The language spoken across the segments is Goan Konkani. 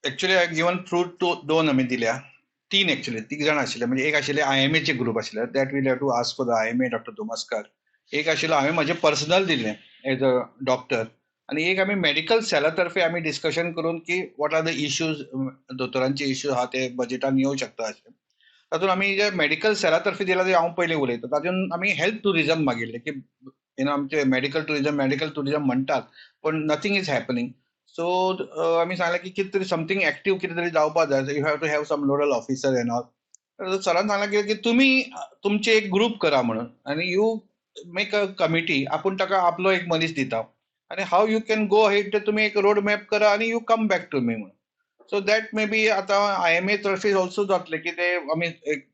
Actually I given fruit to दोन आमी दिल्या, तीन एक्चुअली, तीग जाण आशिल्ले. म्हणजे एक आशिल्ले आयएमएचे ग्रुप आशिल्ले, that we'll have to ask for the IMA doctor Domaskar. एक आशिल्लो हांवें म्हजें पर्सनल दिलें एज अ डॉक्टर, आनी एक आमी मेडिकल सेला तर्फे आमी डिस्कशन करून की what are the issues, दोतोरांचे इश्यूज आहा ते बजेटान येवं शकता अशें. तातूंत आमी जे मेडिकल सेला तर्फे दिला ते हांव पयलीं उलयतां. तातूंत आमी हेल्थ ट्युरिजम मागिल्लें की you know आमचे मेडिकल ट्युरिजम, मेडिकल ट्युरिजम म्हणटात पण नथींग is happening. सो आमी सांगलें की कितें तरी समथींग एक्टीव कितें तरी जावपाक जाय, you have to have some nodal officer and all. सरान सांगलें की तुमी तुमचे एक ग्रूप करा म्हणून आनी you make a committee, आपूण ताका आपलो एक मनीस दिता आनी how you can go ahead ते तुमी एक रोड मॅप करा आनी you come back to me म्हणून. सो that may be आतां आयएमए तर्फे ऑल्सो जातलें की ते आमी एक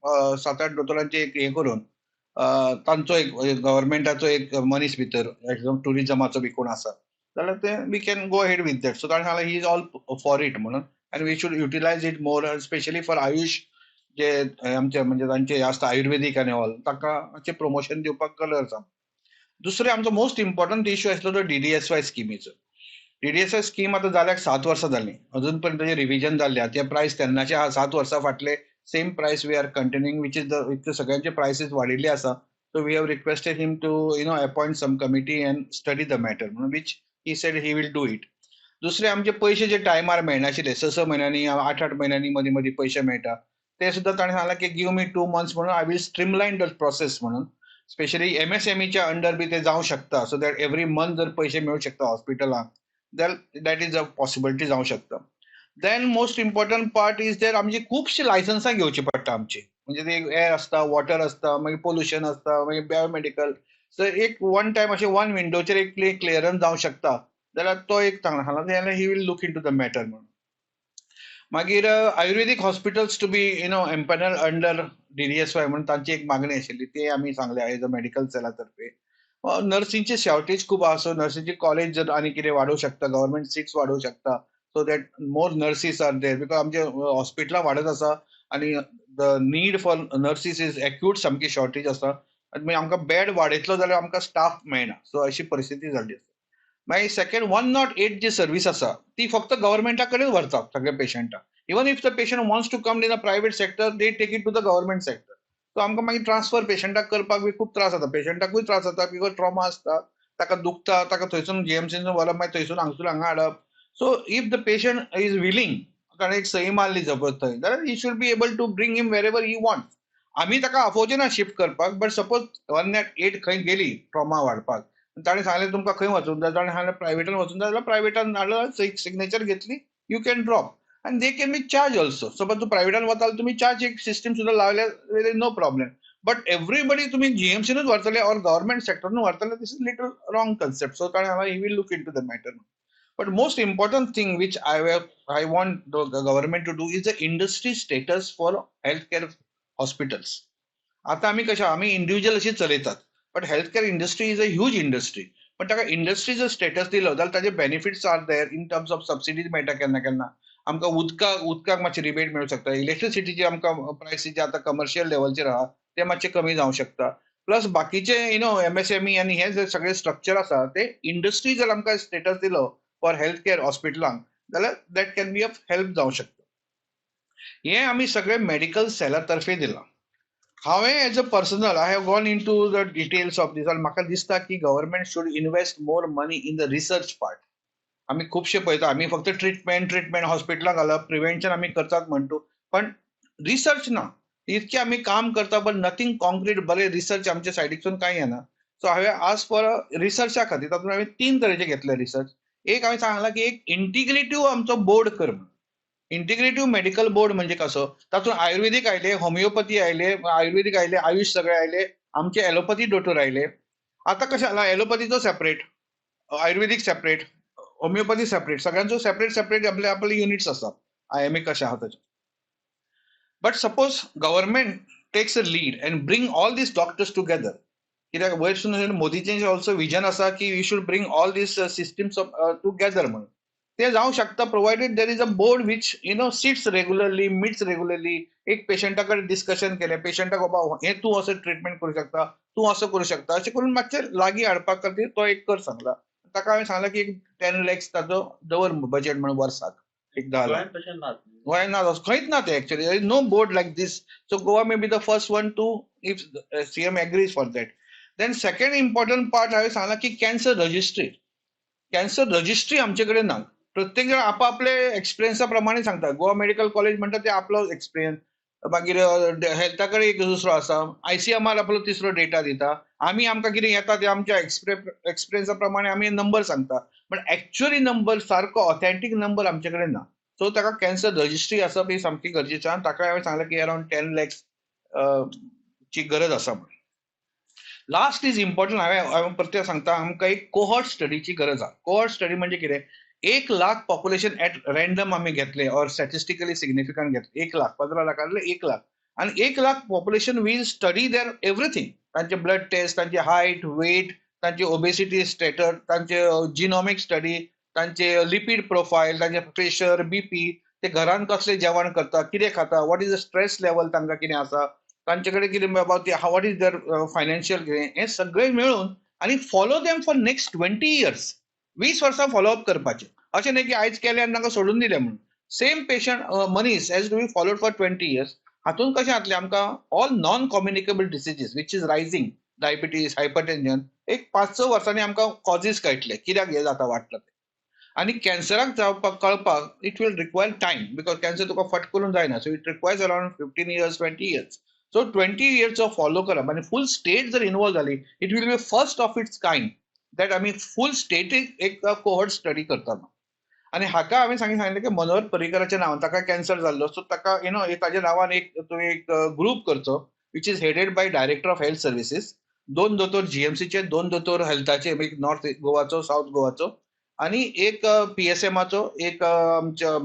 सात आठ दोतोरांचे एक हें करून तांचो एक गव्हर्मेंटाचो एक मनीस भितर एकदम ट्युरिजमाचो बी कोण आसा जाल्यार ते we can go ahead with that. So ताणें सांगलें he is all for it म्हणून आनी we should utilize it more, specially for AYUSH जे आमचे म्हणजे तांचे आसता आयुर्वेदीक आनी ऑल, ताका मातशें प्रमोशन दिवपाक गरज आसा. दुसरें आमचो मोस्ट इम्पॉर्टंट इश्यू आसलो तो डीडीएसवाय स्किमीचो. डीडीएसवाय स्कीम आतां जाल्याक 7 वर्सां जालीं, अजून पर्यंत ताजें रिविजन जाल्लें. ते प्रायस तेन्नाचे आहा, 7 वर्सां फाटले same price we are continuing, which is the इतके सगळ्यांचे प्रायसीस वाडिल्ले आसा. So we have requested him to appoint some committee and study the matter म्हणून, which he said he will do it. दुसरे आमचे पयशे जे टायमार मेळनाशिल्ले, स स म्हयन्यांनी, आठ आठ म्हयन्यांनी मदीं मदीं पयशे मेळटा, ते सुद्दां ताणें सांगलां की give me 2 months म्हणून, I will streamline the process म्हणून. स्पेशली एमएसएमईच्या अंडर बी ते जावं शकता, सो that every month जर पयशे मेळूं शकता हॉस्पिटलांक, that is a possibility जावं शकता. Then most important part is there आमची खुबशीं लायसन्सां घेवची पडटा आमची, म्हणजे ते एअर आसता, वॉटर आसता, मागीर पोल्युशन आसता, मागीर बायोमेडिकल. सो एक वन टायम अशें वन विंडोचेर एक क्लियरन्स जावं शकता जाल्यार तो एक सांगला जाल्यार he will look into the matter म्हणून. मागीर Ayurvedic hospitals to be empanel under DDSY म्हणून तांची एक मागणी आशिल्ली, ती आमी सांगले एज अ मेडिकल सेला तर्फे. नर्सिंगची शॉर्टेज खूब आहा, सो नर्सिंगची कॉलेज जर आनी कितें वाडोवंक शकता, गव्हर्मेंट सिट्स वाडोवंक शकता, so that more nurses are there, because आमचे हॉस्पिटलां वाडत आसा आनी the need for nurses is acute, सामकी शॉर्टेज आसा. आनी मागीर आमकां बेड वाडयतलो जाल्यार आमकां स्टाफ मेळना, सो अशी परिस्थिती जाल्ली आसा. मागीर सेकंड, 108 जी सर्वीस आसा ती फक्त गव्हर्मेंटा कडेन व्हरतात सगळे पेशंटाक. Even if the patient wants to come in a private sector, they take it to the government sector. So आमकां मागीर ट्रान्सफर पेशंटाक करपाक बी खूब त्रास जाता, पेशंटाकूय त्रास जाता, because trauma आसता, ताका दुखता, ताका थंयसून जीएमसीन व्हरप, मागीर थंयसून हांगसून हांगा हाडप. So if the patient is willing, ताणें एक सही मारली सपोज थंय जाल्यार he should be able to bring him wherever he want. आमी ताका आफोवचे ना शिफ्ट करपाक, बट सपोज 108 खंय गेली ट्रॉमा वाडपाक, ताणें सांगलें तुमकां खंय वचूंक जाय, ताणें सांगलें प्रायवेटान वचूंक जाय जाल्यार प्रायवेटान हाडलो, सिग्नेचर घेतली, you can drop आनी they can be charge also. Suppose तूं प्रायवेटान वता जाल्यार तुमी चार्ज एक सिस्टम सुद्दां लायल्यार नो प्रॉब्लेम, बट एवरीबडी तुमी जीएमसीनूच व्हरतले ऑर गव्हर्मेंट सेक्टरानूच व्हरतले, this is little wrong concept. So ताणें सांगलें he will look into the matter. But most important thing which I want the government to do is the industry status for healthcare hospitals. आता आमी कशें, आमी इंडिव्हिज्युअल अशी चलयतात, but health care industry is a huge industry. पण ताका इंडस्ट्री जर स्टेटस दिलो जाल्यार ताजे benefits are there in terms of subsidies मेळटा. केन्ना केन्ना आमकां उदकाक मातशी रिबेट मेळूं शकता, इलेक्ट्रिसिटीची आमकां प्रायसीस जे आतां कमर्शियल लेवलचेर आहा ते मातशे कमी जावं शकता. प्लस बाकीचे एमएसएमई आनी हे जे सगळे स्ट्रक्चर आसा ते इंडस्ट्री जर आमकां स्टेटस दिलो फॉर हेल्थ केअर हॉस्पिटलांक जाल्यार that can be of help जावं शकता. हे आमी सगळे मेडिकल सेला तर्फे दिलां. हांवें as a personal, I have gone into the details of this आनी म्हाका दिसता की government should invest more money in the research part. आमी खुबशे पळयता, आमी फक्त ट्रिटमेंट ट्रिटमेंट हॉस्पिटलां घालप, प्रिवेन्शन आमी करतात म्हणटू, पण रिसर्च ना. इतकें आमी काम करता बट नथींग कॉन्क्रीट, बरें रिसर्च आमच्या सायडीकसून कांय येना. सो हांवें आस्क फॉर रिसर्चा खातीर, तातूंत हांवें तीन तरेचे घेतले रिसर्च. एक हांवें सांगलां की एक इंटिग्रेटीव आमचो बोर्ड कर म्हणून. इंटिग्रेटीव मेडिकल बोर्ड म्हणजे कसो, तातूंत आयुर्वेदीक आयले, होमिओपथी आयले, आयुर्वेदीक आयले, आयुश सगळे आयले, आमचे एलोपथी दोतोर आयले. आतां कशें जालां, एलोपथीचो सेपरेट, आयुर्वेदीक सेपरेट, होमिओपथी सेपरेट, सगळ्यांचो सेपरेट सेपरेट आपले आपले युनिट्स आसात, आयएमए कशें आहा तशें. But suppose government takes a lead and bring all these doctors together, कित्याक वयर मोदीचें ऑल्सो विजन आसा की we should bring all these systems of together म्हणून. ते जावं शकता provided there is a board which sits regularly, meets regularly. एक पेशंटा कडेन डिस्कशन केलें, पेशंटाक बाबा हें तूं असो ट्रिटमेंट करूं शकता, तूं असो करूं शकता, अशें करून मातशें लागीं हाडपा खातीर तो एक कर सांगला. ताका हांवें सांगलां की एक 10 लॅक्स ताचो दवर बजेट म्हणून वर्साक. एक 10 लाख. गोंयांत ना, खंयच ना ते actually. No board like this. So Goa may be the first one to, if CM agrees for that. Then second important part हांवें सांगला की कॅन्सर रजिस्ट्री. कॅन्सर रजिस्ट्री आमचे कडेन ना. प्रत्येक जाण आपापले एक्सपिरियन्सा प्रमाणे सांगता. गोवा मेडिकल कॉलेज म्हणटा ते आपलो एक्सपिरियन्स, मागीर हेल्था कडेन एक दुसरो आसा, आयसीएमआर आपलो तिसरो डेटा दिता, आमी आमकां कितें येता ते आमच्या एक्सपिरियन्सा प्रमाणे आमी नंबर सांगता, पण एक्च्युअली नंबर सारको ऑथेंटीक नंबर आमचे कडेन ना. सो ताका कॅन्सर रजिस्ट्री आसप ही सामकी गरजेची आनी ताका हांवें सांगलें की अरावंड 10 लॅक्स ची गरज आसा म्हणून. लास्ट is important, हांवें प्रत्येक सांगता, आमकां एक कोहॉर्ट स्टडीची गरज आसा. कोहॉर्ट स्टडी म्हणजे कितें? 1 लाख पॉप्युलेशन एट रॅन्डम आमी घेतले ऑर स्टॅटिस्टिकली सिग्निफिकंट घेतले, 1 लाख, 15 लाखांतले 1 लाख, आनी 1 lakh population we'll study their everything, तांचे ब्लड टेस्ट, तांचे हायट, वेट, तांचे ओबेसिटी स्टेटस, तांचे जिनॉमीक स्टडी, तांचे लिपीड प्रोफायल, तांचे प्रेशर, बीपी, ते घरान कसले जेवण करता, कितें खाता, what is the stress level, तांकां कितें आसा, तांचे कडेन कितें about what is their financial कितें, हें सगळें मेळून आनी follow them for next 20 years. 20 वर्सां फॉलोअप करपाचें. अशें न्ही की आयज केलें आनी तांकां सोडून दिलें म्हणून. सेम पेशंट मनीस has to be followed for 20 years. हातूंत कशें जातलें, आमकां all non communicable diseases which is rising, diabetes, hypertension, एक 5-6 वर्सांनी आमकां कॉजीस कळटले कित्याक हें जाता वाडटा तें. आनी कॅन्सराक जावपाक कळपाक it will require time, because cancer तुका फट करून जायना. So it requires around 15 years, 20 years. So 20 इयर्सचो follow करप आनी फूल स्टेट जर इनवॉल्व जाली, it will be first of its kind that आमी फूल स्टेटीक एक कोहॉर्ट स्टडी करता. आनी हाका हांवें सांगलें की मनोहर पर्रीकराच्या नांवान, ताका कॅन्सर जाल्लो, सो ताका you know ताच्या नांवान एक तुवें एक ग्रूप करचो which is headed by director of health services, दोन दोतोर जीएमसीचे, दोन दोतोर हेल्थाचे, एक नॉर्थ गोवाचो, सावथ गोवाचो, आनी एक पीएसएमाचो, एक आमच्या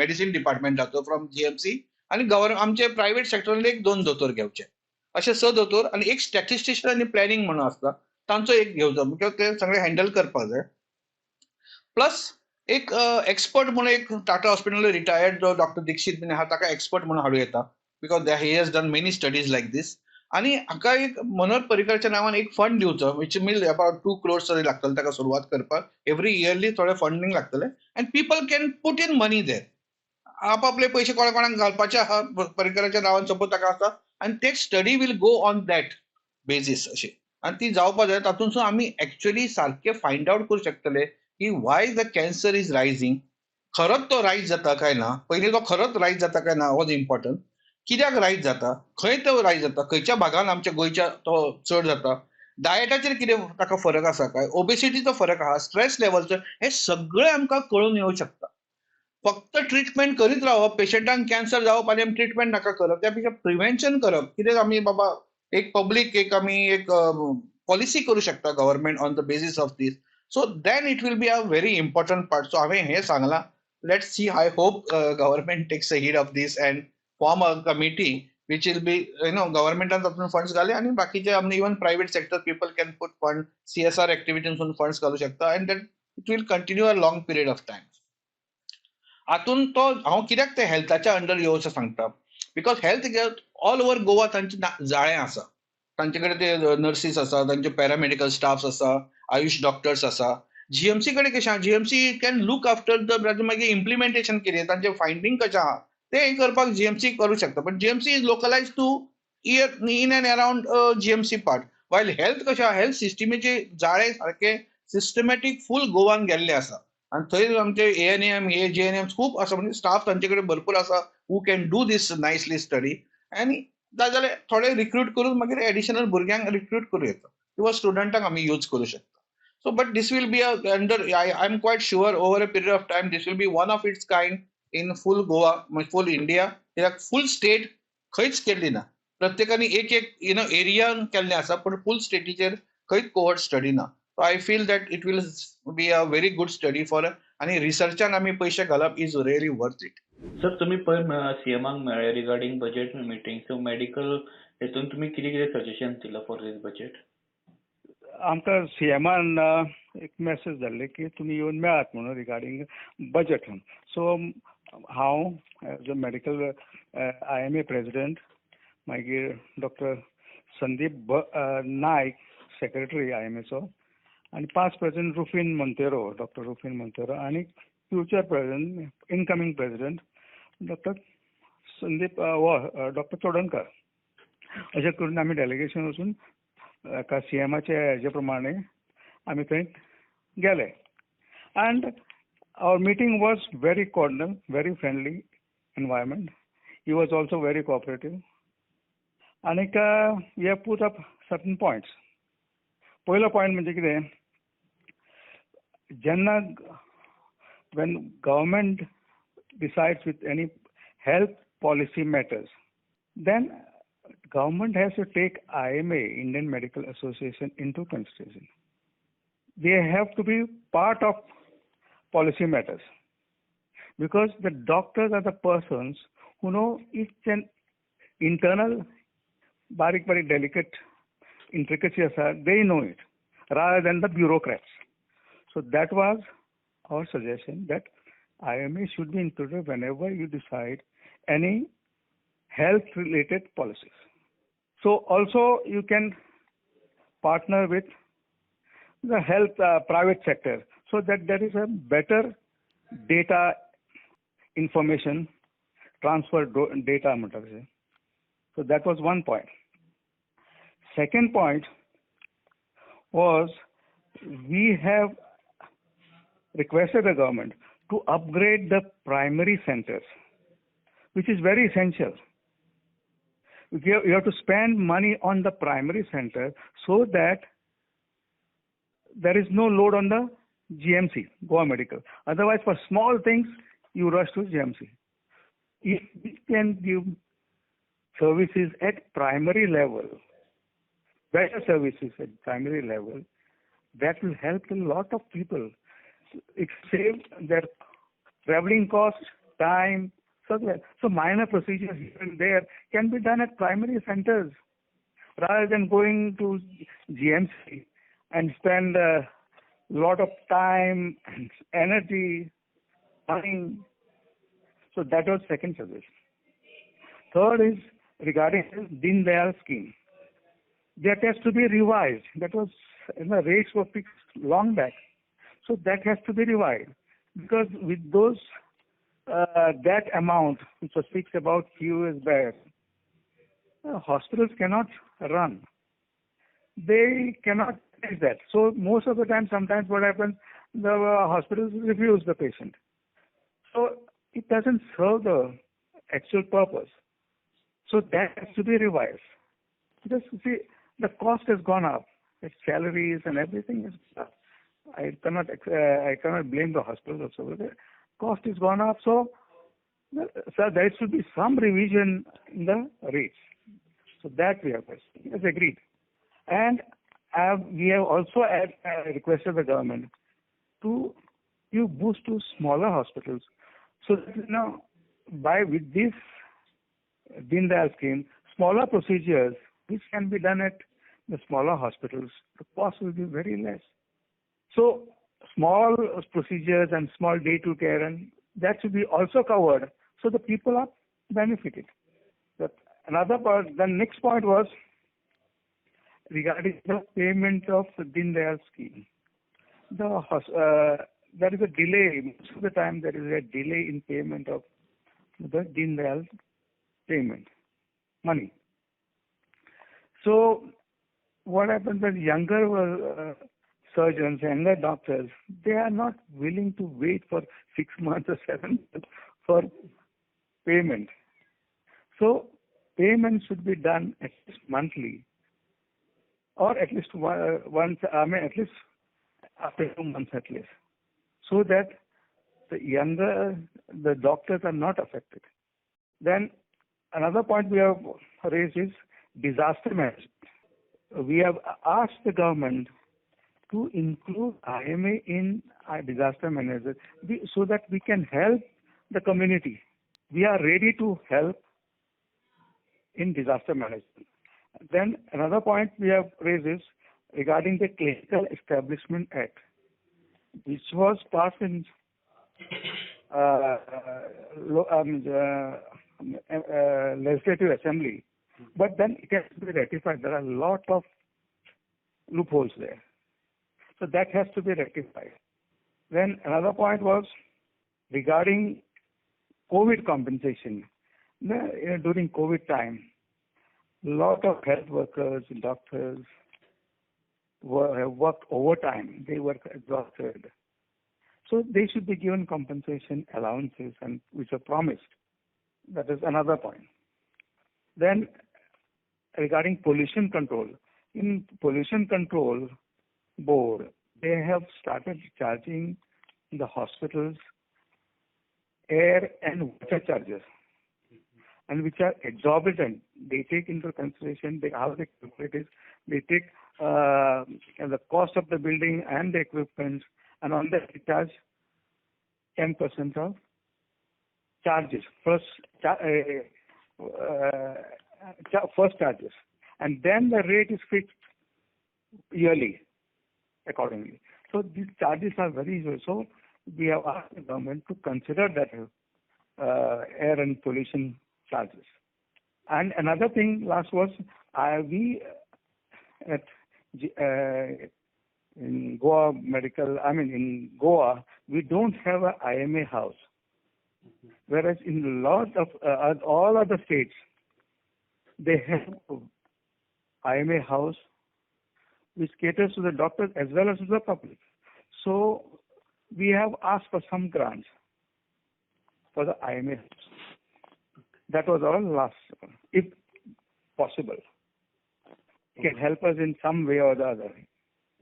मेडिसीन डिपार्टमेंटाचो फ्रॉम जीएमसी, आनी गव्हर्न आमचे प्रायव्हेट सेक्टरांतले एक दोन दोतोर घेवचे. अशे स दोतोर आनी एक स्टॅटिस्टिशियन आनी प्लॅनिंग म्हणून आसता तांचो एक घेवचो, because ते सगळे हँडल करपाक जाय. प्लस एक एक्सपर्ट म्हणून एक टाटा हॉस्पिटल रिटायर्ड जो डॉक्टर दीक्षित बीन आहा, ताका एक्सपर्ट म्हणून हाडूं येता, because he has done many studies like this. आनी हाका एक मनोहर पर्रीकरच्या नांवान एक फंड दिवचो, which mean about 2 crores तरी लागतले ताका सुरवात करपाक. एवरी इयरली थोडे फंडींग लागतले and people can put in money there. आपापले पयशे कोणा कोणाक घालपाचे आहा पर्रीकराच्या नांवान, सपोज ताका आसा, आनी ते study will go on that basis अशें. आनी ती जावपा जाय. तातूंतसून आमी एक्चुअली सारके फायंड आवट करूं शकतले की why the cancer is rising, खरोच तो रायज जाता काय ना, पयलीं तो खरोच रायज जाता काय ना वॉज इम्पॉर्टंट, कित्याक रायज जाता, खंय तो रायज जाता, खंयच्या भागान आमच्या गोंयच्या तो चड जाता, डायटाचेर कितें ताका फरक आसा काय, ओबेसिटीचो फरक आहा, स्ट्रेस लेवलचो, हें सगळें आमकां कळून येवंक शकता. फक्त ट्रिटमेंट करीत रावप, पेशंटांक कॅन्सर जावप आनी आमी ट्रिटमेंट नाका करप, त्या पेक्षा प्रिव्हेन्शन करप. कित्याक आमी बाबा एक पब्लीक एक आमी एक पॉलिसी करूं शकता government on the basis of this. So then it will be a very important part. So हांवें हें सांगलां. Let's see. I hope government takes a heed of this and form a committee which will be गव्हर्मेंटान तातूंत फंड्स घाले आनी बाकीचे आमी even private sector people can put fund, CSR एक्टिविटींसून funds घालूं शकता and that it will continue a long period of time. हातून तो हांव कित्याक ते हेल्थाच्या अंडर येवचें सांगता, because health all over Goa तांचें जाळें आसा. तांचे कडेन ते नर्सीस आसा, तांचे पॅरामेडिकल स्टाफ्स आसा, आयुश डॉक्टर्स आसा. जीएमसी कडेन कशें आहा, GMC can look after the मागीर इम्प्लिमेंटेशन कितें, तांचे फायंडींग कशें आहा ते करपाक जीएमसी करूं शकता. पण GMC is localize to here in and around GMC part, while health कशें आहा, हेल्थ सिस्टमीचे जाळे सारके सिस्टमॅटीक फूल गोवान गेल्ले आसा आनी थंय आमचे एएनएम हे जीएनएम खूब आसा, म्हणजे स्टाफ तांचे कडेन भरपूर आसा who can do this nicely study. आनी जाल्यार थोडे रिक्रूट करून मागीर एडिशनल भुरग्यांक रिक्रूट करूं येता किंवा स्टुडंटांक आमी यूज करूं शकता. So but this will be a under I am quite sure over a period of time this will be one of its kind in full Goa, full India. कित्याक फूल स्टेट खंयच केल्ली ना. प्रत्येकानी एक एक you know एरियान केल्लें आसा, पूण फूल स्टेटीचेर खंयच कोहॉर्ट स्टडी ना. So I feel that it will be a very good study for आनी रिसर्चान आमी पयशे घालप is really worth it. Sir, तुमी पयर सीएमाक मेळ्ळे regarding budget meeting, so medical हेतून तुमी कितें कितें सजेशन दिलां फॉर दीस बजेट? आमकां सीएमान एक मेसेज धाडली की तुमी येवन मेळात म्हणून रिगार्डींग बजेट म्हणून. सो हांव as a medical IMA president, मागीर डॉक्टर संदीप नायक सेक्रेटरी आयएमएचो, आनी past president Rufin Monteiro, doctor Rufin Monteiro, आनी Future president, incoming president doctor Sandeep doctor Chodankar. अशें करून आमी डेलिगेशन वचून एका सीएमाच्या हेजे प्रमाणे आमी थंय गेले. And our meeting was very cordial, very friendly environment. He was also very cooperative. आनीक we have put up certain points. पयलो पॉयंट म्हणजे कितें, जेन्ना when government decides with any health policy matters, then government has to take IMA, Indian Medical Association, into consideration. They have to be part of policy matters because the doctors are the persons who know each and internal barik barik delicate intricacy asa, they know it rather than the bureaucrats. So that was our suggestion, that IMA should be included whenever you decide any health related policies. So also you can partner with the health private sector so that there is a better data information transfer data. So that was one point. Second point was, we have requested the government to upgrade the primary centers, which is very essential. You have to spend money on the primary center so that there is no load on the GMC, Goa Medical. Otherwise, for small things, you rush to GMC. If we can give services at primary level, better services at primary level, that will help a lot of people. It saves their traveling costs, time. So minor procedures here and there can be done at primary centers rather than going to GMC and spend a lot of time, energy, money. So that was second suggestion. Third is regarding Deen Dayal scheme. That has to be revised. That was, you know, rates were fixed long back. So that has to be revised, because with those that amount which was fixed about few years back, hospitals cannot run. They cannot manage that. So most of the time, sometimes what happens, the hospitals refuse the patient. So it doesn't serve the actual purpose. So that has to be revised. Because you see, the cost has gone up. The salaries and everything is up. I cannot blame the hospitals also. The cost has gone up, so there should be some revision in the rates. So that we have agreed. And we have also requested the government to give boost to smaller hospitals. So that now, with this Deen Dayal scheme, smaller procedures which can be done at the smaller hospitals, the cost will be very less. So small procedures and small day-to care, and that should be also covered, so the people are benefited. But another part, the next point was regarding the payment of the Deen Dayal scheme. There is a delay. Most of the time there is a delay in payment of the Deen Dayal payment money. So what happens is younger surgeons, younger doctors, they are not willing to wait for 6 months or 7 months for payment. So payment should be done at least monthly, or at least once, I mean at least after 2 months at least, so that the younger, the doctors are not affected. Then another point we have raised is disaster management. We have asked the government to include IMA in disaster management so that we can help the community. We are ready to help in disaster management. Then another point we have raised is regarding the Clinical Establishment Act, which was passed in Legislative Assembly, but then it has to be ratified. There are a lot of loopholes there. So that has to be rectified. Then another point was Regarding COVID compensation, during COVID time, lot of health workers, doctors have worked overtime. They were exhausted. So they should be given compensation allowances and which are promised. That is another point. Then regarding pollution control, in pollution control board, they have started charging the hospitals air and water charges, and which are exorbitant. They take into consideration how they calculate it. They take the cost of the building and the equipment, and on that they charge 10% of charges, first charges, and then the rate is fixed yearly accordingly. So these charges are very low. So we have asked the government to consider that air and pollution charges. And another thing last was we at in Goa Medical, I mean in Goa, we don't have a IMA house. Whereas in lot of all other states, they have IMA house which caters to the doctors as well as to the public. So we have asked for some grants for the IMA house. That was our last, if possible. It can help us in some way or the other.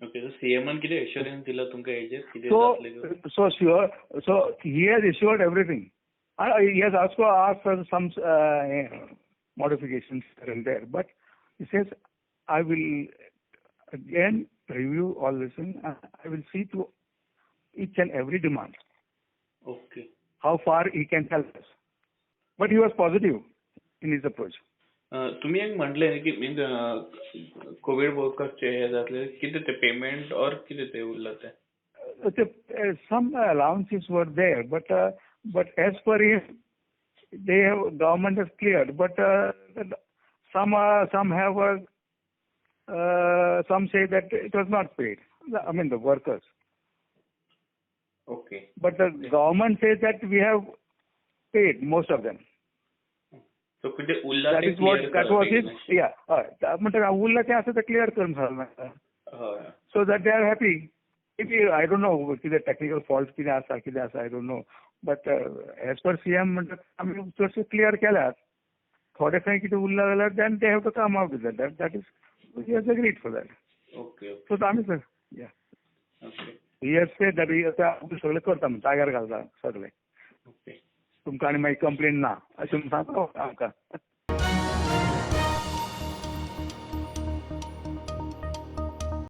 Okay, so CM an कितें assurance दिला तुमकां हेजेर कितें So, जातलें? so sure. So he has assured everything. He has also asked for some modifications here and there, but he says, I will again review all this and I will see to each and every demand. Okay. How far he can help us. But he was positive in his approach. तुम्ही एक म्हटलें न्ही की मीन कोवीड वर्कर्सचे हे जातले कितें ते पेमेंट और कितें ते उरला ते? Some allowances were there, but as per him, they have government has cleared, but some have some say that it was not paid. I mean the workers. Okay. But the government says that we have paid most of them. So कितें उरला That ते is what clear that was करप his, yeah. हय म्हणटा उरला तें आसा तें क्लियर करून घाल. हय. So that they are happy. If you, I don't know कितें technical fault कितें आसा कितें आसा I don't know. But as per CM म्हणटा आमी चडशे क्लियर केल्यात. थोडे खंय कितें उरला जाल्यार then they have to come out with that. That is he has agreed for that. Okay. So आमी yeah. Okay. He has said that he सगळें करता जाग्यार घालता सगळें. Okay. तुमकां आनी मागीर कंप्लेन ना अशें म्हूण सांगता आमकां.